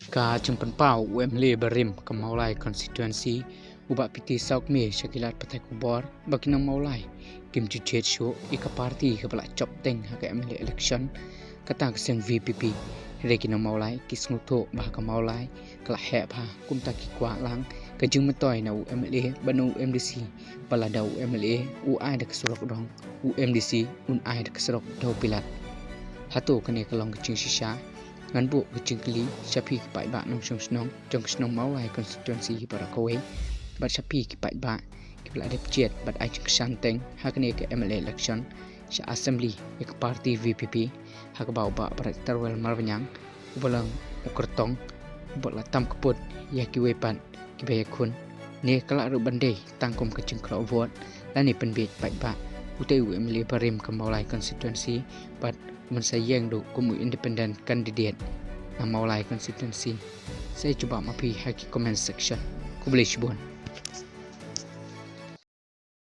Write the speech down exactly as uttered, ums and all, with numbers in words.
Ka jingpynpaw u M L A barim ka Mawlai constituency, u Bah P T Sawkmie, sha ki lad pathai khubor ba ki nong Mawlai kim ju jied shuh ïa ka party kaba la jop teng ha ka M L A election, kata ka seng V P P. Hynrei ki nong Mawlai ki sngewthuh ba ha ka Mawlai ka la heh bha, kumta ki kwah lang ka jingmyntoi na u M L A bad na u M D C, ba lada u M L A u ai da ka surok dong, u M D C un ai da ka surok dewbilat. Hato kane ka long ka jingshisha? Ngan buh ka jingkylli sha phi ki paidbah nongshong shnong jong ka shnong Mawlai constituency baroh kawei, bad sha phi ki paidbah kiba la dep jied bad ai jingkyrshan teng ha kane ka M L A election sha assembly ïa ka party V P P, ha kaba u Bah Brightstarwell Marbaniang uba long u kyrtong, uba la tam kput ïa kiwei pat kiba ïakhun. Ne ka lah ruh ban dei tang kum ka jingkhloh vote lane pynbieit paidbah. Utei u M L A barim ka Mawlai constituency bad u mynsaïeng ruh kum u independent candidate na Mawlai constituency. Sa ïa jubab ma phi ha ki comment section. Khublei shibun.